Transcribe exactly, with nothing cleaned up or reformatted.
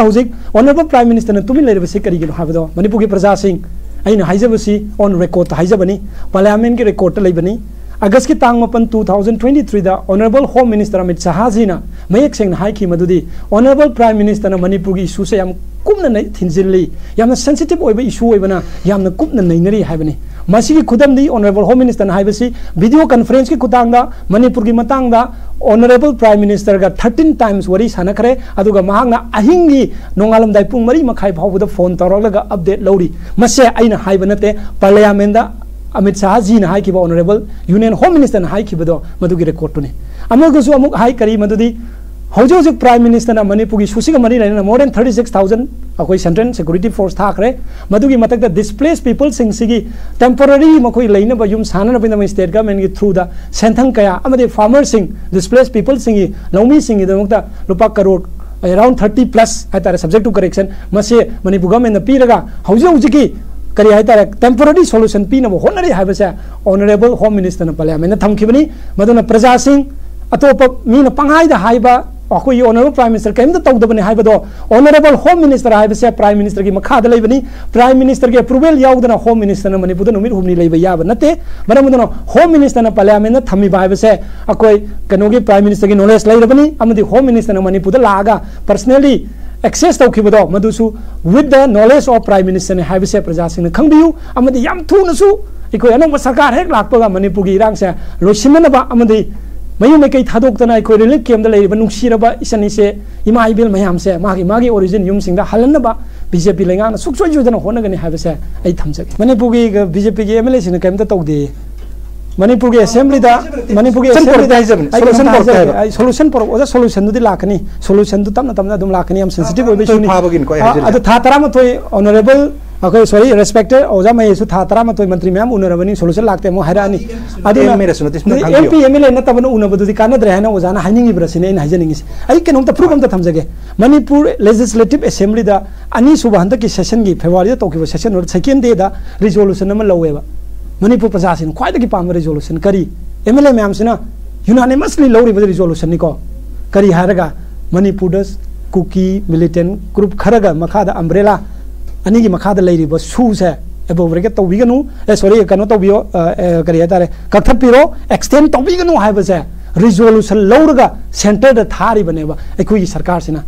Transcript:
ꯍꯧꯖꯤꯛ honourable prime ꯃꯤꯅꯤꯁꯇꯔꯅ ꯇꯨꯃꯤꯟ ꯂꯩꯔꯤꯕꯁꯤ ꯀꯔꯤꯒꯤꯅꯣ ꯍꯥꯏꯕꯗꯣ ꯃꯅꯤꯄꯨꯔꯒꯤ ꯄ꯭ꯔꯖꯥꯁꯤꯡ, ꯑꯩꯅ ꯍꯥꯏꯖꯕꯁꯤ ꯑꯣꯟ ꯔꯦꯀꯣꯔꯗꯇ ꯍꯥꯏꯖꯕꯅꯤ, ꯄꯥꯔꯂꯤꯌꯥꯃꯦꯟꯒꯤ ꯔꯦꯀꯣꯔꯗꯇ ꯂꯩꯕꯅꯤ꯫ ꯑꯥꯒꯁꯀꯤ ꯇꯥꯡ ꯃꯥꯄꯟ, two thousand twenty threeꯗ ꯑꯣꯅꯔꯦꯕꯜ ꯍꯣꯝ ꯃꯤꯅꯤꯁꯇꯔ ꯑꯃꯤꯠ ꯁꯍꯥꯖꯤꯅ ꯃꯌꯦꯛ ꯁꯦꯡꯅ ꯍꯥꯏꯈꯤ ꯃꯗꯨꯗꯤ ꯑꯣꯅꯔꯦꯕꯜ ꯄ꯭ꯔꯥꯏꯝ ꯃꯤꯅꯤꯁꯇꯔꯅ ꯃꯅꯤꯄꯨꯔꯒꯤ ꯏꯁꯨꯁꯦ ꯌꯥꯝ ꯀꯨꯞꯅ ꯅꯩ-, ꯊꯤꯟꯖꯤꯜꯂꯤ, ꯌꯥꯝꯅ ꯁꯦꯟꯁꯤꯇꯤꯚ ꯑꯣꯏꯕ ꯏꯁꯨ ꯑꯣꯏꯕꯅ ꯌꯥꯝꯅ ꯀꯨꯞꯅ ꯅꯩꯅꯔꯤ ꯍꯥꯏꯕꯅꯤ꯫ ꯃꯁꯤꯒꯤ ꯈꯨꯗꯝꯗꯤ ꯑꯣꯅꯔꯦꯕꯜ ꯍꯣꯝ ꯃꯤꯅꯤꯁꯇꯔꯅ ꯍꯥꯏꯕꯁꯤ ꯚꯤꯗꯤꯑꯣ ꯀꯟꯐꯔꯦꯟꯁꯀꯤ ꯈꯨꯊꯥꯡꯗ ꯃꯅꯤꯄꯨꯔꯒꯤ ꯃꯇꯥꯡꯗ ꯑꯣꯅꯔꯦꯕꯜ ꯄ꯭ꯔꯥꯏꯝ ꯃꯤꯅꯤꯁꯇꯔꯒ thirteen times ꯋꯥꯔꯤ ꯁꯥꯟꯅꯈ꯭ꯔꯦ, ꯑꯗꯨꯒ ꯃꯍꯥꯛꯅ ꯑꯍꯤꯡꯒꯤ ꯅꯣꯡꯉꯥꯜꯂꯝꯗꯥꯏ ꯄꯨꯡ ꯃꯔꯤ ꯃꯈꯥꯏ ꯐꯥꯎꯕꯗ ꯐꯣꯟ ꯇꯧꯔꯛꯂꯒ ꯑꯞꯗꯦꯠ ꯂꯧꯔꯤ꯫ ꯃꯁꯦ ꯑꯩꯅ ꯍꯥꯏꯕ ꯅꯠꯇꯦ, ꯄꯥꯔꯂꯤꯌꯥꯃꯦꯟꯗ ꯑꯃꯤꯠ ꯁꯍꯥꯖꯤꯅ ꯍꯥꯏꯈꯤꯕ, ꯑꯣꯅꯔꯦꯕꯜ ꯌꯨꯅꯤꯌꯟ ꯍꯣꯝ ꯃꯤꯅꯤꯁꯇꯔꯅ ꯍꯥꯏꯈꯤꯕꯗꯣ ꯃꯗꯨꯒꯤ ꯔꯦꯀꯣꯔꯗꯇꯨꯅꯤ꯫ ꯑꯃꯒꯁꯨ ꯑꯃꯨꯛ ꯍꯥꯏ ꯀꯔꯤ ꯃꯗꯨꯗꯤ ꯍꯧꯖꯤꯛ ꯍꯧꯖꯤꯛ ꯄ꯭ꯔꯥꯏꯝ ꯃꯤꯅꯤꯁꯇꯔꯅ ꯃꯅꯤꯄꯨꯔꯒꯤ ꯏꯁꯨꯁꯤꯒ ꯃꯔꯤ ꯂꯩꯅꯅ more than thirty six thousand ꯑꯩꯈꯣꯏ ꯁꯦꯟꯇ꯭ꯔꯦꯜ ꯁꯦꯀ꯭ꯌꯨꯔꯤꯇꯤ ꯐꯣꯔꯁ ꯊꯥꯈ꯭ꯔꯦ꯫ ꯃꯗꯨꯒꯤ ꯃꯊꯛꯇ ꯗꯤꯁꯄ꯭ꯂꯦꯁ ꯄꯤꯄꯜꯁꯤꯡꯁꯤꯒꯤ ꯇꯦꯝꯄꯣꯔꯔꯤ ꯃꯈꯣꯏ ꯂꯩꯅꯕ ꯌꯨꯝ ꯁꯥꯟꯅꯅꯕꯒꯤꯗꯃꯛ ꯁ꯭ꯇꯦꯠ ꯒꯚꯔꯟꯃꯦꯟꯒꯤ ꯊ꯭ꯔꯨꯗ ꯁꯦꯟꯊꯪ ꯀꯌꯥ ꯑꯃꯗꯤ ꯐꯥꯔꯃꯔꯁꯤꯡ, ꯗꯤꯁꯄ꯭ꯂꯦꯁ ꯄꯤꯄꯜꯁꯤꯡꯒꯤ, ꯂꯧꯃꯤꯁꯤꯡꯒꯤꯗꯃꯛꯇ ꯂꯨꯄꯥ ꯀꯔꯣꯔ around thirty plus ꯍꯥꯏꯇꯥꯔꯦ, subject to correction, ꯃꯁꯦ ꯃꯅꯤꯄꯨꯔ ꯒꯚꯔꯟꯃꯦꯟꯅ ꯄꯤꯔꯒ ꯍꯧꯖꯤꯛ ꯍꯧꯖꯤꯛꯀꯤ ꯀꯔꯤ ꯍꯥꯏꯇꯥꯔꯦ, ꯇꯦꯝꯄꯣꯔꯔꯤ ꯁꯣꯂꯨꯁꯟ ꯄꯤꯅꯕ ꯍꯣꯠꯅꯔꯤ ꯍꯥꯏꯕꯁꯦ ꯑꯣꯅꯔꯦꯕꯜ ꯍꯣꯝ ꯃꯤꯅꯤꯁꯇꯔꯅ ꯄꯥꯔꯂꯤꯌꯥꯃꯦꯟꯗ ꯊꯝꯈꯤꯕꯅꯤ꯫ ꯃꯗꯨꯅ ꯄ꯭ꯔꯖꯥꯁꯤꯡ, ꯑꯇꯣꯞꯄ ꯃꯤꯅ ꯄꯪꯍꯥꯏꯗ ꯍꯥꯏꯕ, ꯑꯩꯈꯣꯏꯒꯤ ꯑꯣꯅꯔꯦꯕꯜ ꯄ꯭ꯔꯥꯏꯝ ꯃꯤꯅꯤꯁꯇꯔ ꯀꯔꯤꯝꯇ ꯇꯧꯗꯕꯅꯤ ꯍꯥꯏꯕꯗꯣ, ꯑꯣꯅꯔꯦꯕꯜ ꯍꯣꯝ ꯃꯤꯅꯤꯁꯇꯔ ꯍꯥꯏꯕꯁꯦ ꯄ꯭ꯔꯥꯏꯝ ꯃꯤꯅꯤꯁꯇꯔꯒꯤ ꯃꯈꯥꯗ ꯂꯩꯕꯅꯤ꯫ ꯄ꯭ꯔꯥꯏꯝ ꯃꯤꯅꯤꯁꯇꯔꯒꯤ ꯑꯦꯄ꯭ꯔꯨꯚꯦꯜ ꯌꯥꯎꯗꯅ ꯍꯣꯝ ꯃꯤꯅꯤꯁꯇꯔꯅ ꯃꯅꯤꯄꯨꯔꯗ ꯅꯨꯃꯤꯠ ꯍꯨꯝꯅꯤ ꯂꯩꯕ ꯌꯥꯕ ꯅꯠꯇꯦ꯫ ꯃꯔꯝ ꯑꯗꯨꯅ ꯍꯣꯝ ꯃꯤꯅꯤꯁꯇꯔꯅ ꯄꯥꯔꯂꯤꯌꯥꯃꯦꯟꯗ ꯊꯝꯃꯤꯕ ꯍꯥꯏꯕꯁꯦ ꯑꯩꯈꯣꯏ ꯀꯩꯅꯣꯒꯤ ꯄ꯭ꯔꯥꯏꯝ ꯃꯤꯅꯤꯁꯇꯔꯒꯤ ꯅꯣꯂꯦꯖ ꯂꯩꯔꯕꯅꯤ, ꯑꯃꯗꯤ ꯍꯣꯝ ꯃꯤꯅꯤꯁꯇꯔꯅ ꯃꯅꯤꯄꯨꯔꯗ ꯂꯥꯛꯑꯒ ꯄꯔꯁꯅꯦꯂꯤ ꯑꯦꯛꯁꯦꯁ ꯇꯧꯈꯤꯕꯗꯣ ꯃꯗꯨꯁꯨ with the knowledge of prime ministerꯅꯤ ꯍꯥꯏꯕꯁꯦ ꯄ꯭ꯔꯖꯥꯁꯤꯡꯅ ꯈꯪꯕꯤꯌꯨ꯫ ꯑꯃꯗꯤ ꯌꯥꯝ ꯊꯨꯅꯁꯨ ꯑꯩꯈꯣꯏ ꯑꯅꯧꯕ ꯁꯔꯀꯥꯔ ꯍꯦꯛ ꯂꯥꯛꯄꯒ ꯃꯅꯤꯄꯨꯔꯒꯤ ꯏꯔꯥꯡꯁꯦ ꯂꯣꯏꯁꯤꯟꯅꯅꯕ ꯑꯃꯗꯤ ꯃꯌꯨꯝ ꯃꯩꯀꯩ ꯊꯥꯗꯣꯛꯇꯅ ꯑꯩꯈꯣꯏ ꯔꯤꯂꯤꯐ ꯀꯦꯝꯞꯇ ꯂꯩꯔꯤꯕ ꯅꯨꯡꯁꯤꯔꯕ ꯏꯆꯟ ꯏꯆꯦ, ꯏꯃꯥ ꯏꯕꯦꯜ ꯃꯌꯥꯝꯁꯦ ꯃꯥꯒꯤ ꯃꯥꯒꯤ ꯑꯣꯔꯤꯖꯤꯟ ꯌꯨꯝꯁꯤꯡꯗ ꯍꯜꯍꯟꯅꯕ ꯕꯤ ꯖꯦ ꯄꯤ ꯂꯩꯉꯥꯛꯅ ꯁꯨꯡꯁꯣꯏ ꯁꯣꯏꯗꯅ ꯍꯣꯠꯅꯒꯅꯤ ꯍꯥꯏꯕꯁꯦ ꯑꯩ ꯊꯝꯖꯒꯦ꯫ ꯃꯅꯤꯄꯨꯔꯒꯤ ꯕꯤ ꯖꯦ ꯄꯤꯒꯤ ꯑꯦꯝ ꯑꯦꯜ ꯑꯦꯁꯤꯡꯅ ꯀꯔꯤꯝꯇ ꯇꯧꯗꯦ꯫ ꯃꯅꯤꯄꯨꯔꯒꯤ ꯑꯁꯦꯝꯕ꯭ꯂꯤꯗ, ꯃꯅꯤꯄꯨꯔꯒꯤ ꯁꯣꯂꯨꯁꯟ ꯑꯁꯦꯝꯕ꯭ꯂꯤꯗ ꯄꯨꯔꯛꯇꯦ ꯍꯥꯏꯖꯕꯅꯤ, ꯑꯩ ꯁꯣꯂꯨꯁꯟ ꯀꯩꯅꯣꯝꯇ ꯄꯨꯔꯛꯇꯦ ꯍꯥꯏꯖꯒꯦ꯫ ꯍꯥꯏꯕ꯫ ꯑꯩ ꯁꯣꯂꯨꯁꯟ ꯄꯨꯔꯛ-, ꯑꯣꯖꯥ, ꯁꯣꯂꯨꯁꯟꯗꯨꯗꯤ ꯂꯥꯛꯀꯅꯤ, ꯁꯣꯂꯨꯁꯟꯗꯨ ꯇꯞꯅ ꯇꯞꯅ ꯑꯗꯨꯝ ꯂꯥꯛꯀꯅꯤ, ꯌꯥꯝ ꯁꯦꯟꯁꯤꯇꯤꯚ ꯑꯣꯏꯕ ꯑꯗꯨ ꯏꯁꯨꯅꯤ꯫ ꯐꯥꯕꯒꯤꯅꯤꯀꯣ ꯑꯩ ꯑ, ꯍꯥꯏꯖꯔꯤꯁꯦ꯫ ꯑꯗꯨ ꯊꯥ ꯇꯔꯥꯃꯥꯊꯣꯏ, ꯑꯣꯅꯔꯦꯕꯜ, ꯑꯩꯈꯣꯏ, ꯁꯣꯔꯤ, ꯔꯦꯁꯄꯦꯛꯇꯦꯗ ꯑꯣꯖꯥ ꯃꯍꯦꯁꯁꯨ ꯊꯥ ꯇꯔꯥꯃꯥꯊꯣꯏ ꯃꯟꯇ꯭ꯔꯤ ꯃꯌꯥꯝ ꯎꯅꯔꯕꯅꯤ, ꯁꯣꯂꯨꯁꯟ ꯂꯥꯛꯇꯦ ꯑꯃꯨꯛ ꯍꯥꯏꯔꯛꯑꯅꯤ꯫ ꯑꯗꯨꯅ ꯑꯦꯝ ꯑꯦ ꯅꯠꯇꯕꯅ M P M L A ꯅꯠꯇꯕꯅ ꯎꯅꯕꯗꯨꯗꯤ ꯀꯥꯟꯅꯗ꯭ꯔꯦ ꯍꯥꯏꯅ ꯑꯣꯖꯥꯅ ꯍꯥꯏꯅꯤꯡꯉꯤꯕ꯭ꯔꯥ ꯁꯤꯅꯤ ꯑꯩꯅ ꯍꯥꯏꯖꯅꯤꯡꯉꯤꯁꯦ꯫ ꯑꯩ ꯀꯩꯅꯣꯝꯇ ꯄ꯭ꯔꯨꯐ ꯑꯝꯇ ꯊꯝꯖꯒꯦ꯫ ꯃꯅꯤꯄꯨꯔ ꯂꯦꯖꯤꯁꯂꯦꯇꯤꯚ ꯑꯦꯁꯦꯝꯕ꯭ꯂꯤꯗ ꯑꯅꯤꯁꯨꯕ ꯍꯟꯗꯛꯀꯤ ꯁꯦꯁꯟꯒꯤ ꯐꯦꯕ꯭ꯔꯨꯋꯥꯔꯤꯗ ꯇꯧꯈꯤꯕ ꯁꯦꯁꯟ ꯁꯦꯀꯦꯟ ꯗꯦꯗ ꯔꯤꯖꯣꯂꯨꯁꯟ ꯑꯃ ꯂꯧꯋꯦꯕ꯫ ꯃꯅꯤꯄꯨꯔ ꯄ꯭ꯔꯖꯥꯁꯤꯡꯅ ꯈ꯭ꯋꯥꯏꯗꯒꯤ ꯄꯥꯝꯕ ꯔꯤꯖꯣꯂꯨꯁꯟ ꯀꯔꯤ? ꯑꯦꯝ ꯑꯦꯜ ꯑꯦ ꯃꯌꯥꯝꯁꯤꯅ ꯌꯨꯅꯥꯅꯤꯃꯁꯂꯤ ꯂꯧꯔꯤꯕ ꯔꯤꯖꯣꯂꯨꯁꯟꯅꯤꯀꯣ꯫ ꯀꯔꯤ ꯍꯥꯏꯔꯒ ꯃꯅꯤꯄꯨꯔꯗ ꯀꯨꯀꯤ ꯃꯤꯂꯤꯇꯦꯟ ꯒ꯭ꯔꯨꯞ ꯈꯔꯒ ꯃꯈꯥꯗ ꯑꯝꯕ꯭ꯔꯦꯂꯥ ꯑꯅꯤꯒꯤ ꯃꯈꯥꯗ ꯂꯩꯔꯤꯕ ꯁꯨꯁꯦ ꯑꯦꯕꯣꯕ꯭ꯔꯦꯀꯦꯠ ꯇꯧꯕꯤꯒꯅꯨ, ꯑꯦ, ꯁꯣꯔꯤ, ꯀꯩꯅꯣ ꯇꯧꯕꯤꯌꯣ, ꯑ, ꯑ, ꯀꯔꯤ ꯍꯥꯏꯇꯥꯔꯦ, ꯀꯛꯊꯠꯄꯤꯔꯣ, ꯑꯦꯛꯁꯇꯦꯟ ꯇꯧꯕꯤꯒꯅꯨ ꯍꯥꯏꯕꯁꯦ ꯔꯤꯖꯣꯂꯨꯁꯟ ꯂꯧꯔꯒ ꯁꯦꯟꯇꯔꯗ ꯊꯥꯔꯤꯕꯅꯦꯕ ꯑꯩꯈꯣꯏꯒꯤ ꯁꯔꯀꯥꯔꯁꯤꯅ꯫